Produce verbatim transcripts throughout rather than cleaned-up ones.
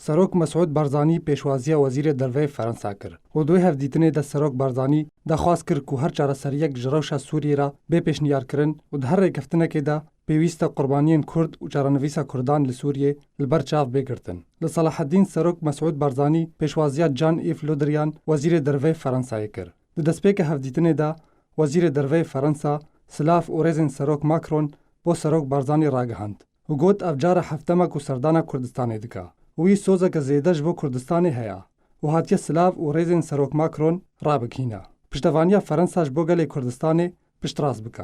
Serok Mesûd Barzanî pêşwaziya Wezîrê Derveyê Ferensa kir û di wê hevdîtinê de Serok Barzanî daxwaz kir ku her çareseriyek ji rewşa Sûriyê re bê pêşniyarkirin û di her rêkeftinekê de pêwîst e qurbaniyên Kurd û çarenivîsa Kurdan li Sûriyê li ber çav bê girtin. Li Selaheddîn Serok Mesûd Barzanî pêşwaziya Jean-Yves Le Drian, Wezîrê Derveyê Ferensayê kir. Di destpêka hevdîtinê de Wezîrê Derveyê Ferensa silav û rêzên Serok Macron bo Serok Barzanî ragihand û got, ev cara heftem e ku serdana Kurdistanê dike. Wî sozeke zêde ji bo Kurdistanê heye û hatiye silav û rêzên Serok Macron rabigihîne. Piştevaniya Ferensa ji bo gelê Kurdistanê piştrast bike.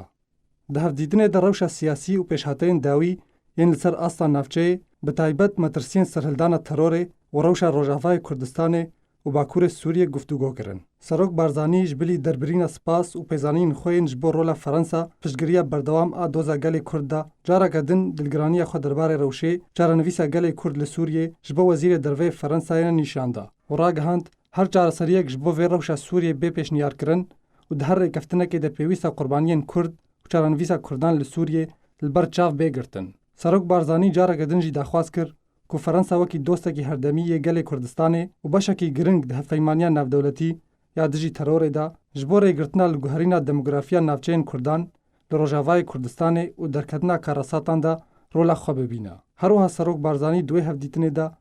Di hevdîtinê de rewşa siyasî û pêşhateyên dawî yên li ser asta navçeyê, bi taybet metirsiyên serhildana terorê û rewşa Rojavayê Kurdistanê û Bakurê Sûriyê guftûgo kirin. Serok Barzanî ji bilî derbirîna spas û pêzanîn xwe yên ji bo rola Ferensa piştgiriya berdewam a doza gelê Kurd de, careke din dilgiraniya xwe derbarê rewşê çarenivîsa gelê Kurd li Sûriyê ji bo Wezîrê Derveyê Ferensayê nîşan da û ragihand, her çareseriyek ji bo vê rewşa Sûriyê bê pêşniyarkirin û di her rêkeftinekê de pêwîst e qurbaniyên Kurd û çarenivîsa Kurdan li Sûriyê li ber çav bê girtin. Serok Barzanî careke din jî daxwaz kir ku Ferensa wekî dostekî herdemî yê gelê Kurdistanê û beşekî giring di hevpeymaniya navdewletî ya dijî terorê de ji bo rêgirtina li guherîna demografiya navçeyên Kurdan li Rojavayê Kurdistanê û derketina karesatan de rola xwe bibîne. Her wiha Serok Barzanî di wê hevdîtinê de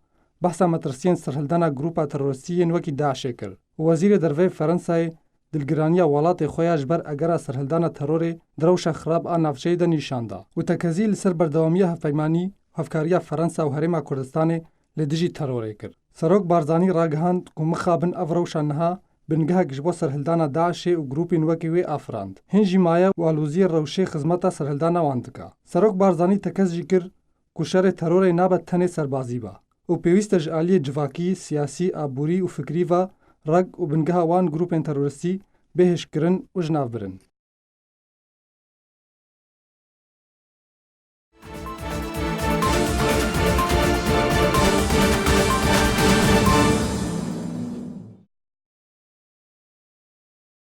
behsa metirsiyên serhildana grûpa teroristî yên wekî DAIŞê kir û Wezîrê Derveyê Ferensayê dilgiraniya welatê xwe ya ji ber egera serhildana terorê di rewşa xirab a navçeyê de nîşan da û tekezî li ser berdewamiya hevpeymanî û hevkariya Ferensa û Herêma Kurdistanê li dijî terorê kir. Serok Barzanî ragihand ku mixabin ev rewşa niha bingehek ji bo serhildana DAIŞê û grûpên wekî wê afirand. Hîn jî maye û aloziyê rewşê xizmeta serhildana wan dike. Serok Barzanî tekez jî kir ku şerê terorê nabe tenê serbazî be û pêwîst e ji aliyê civakî, siyasî, aborî û fikrî ve reg û bingeha wan grûpên teroristî bê hişkirin û ji nav birin.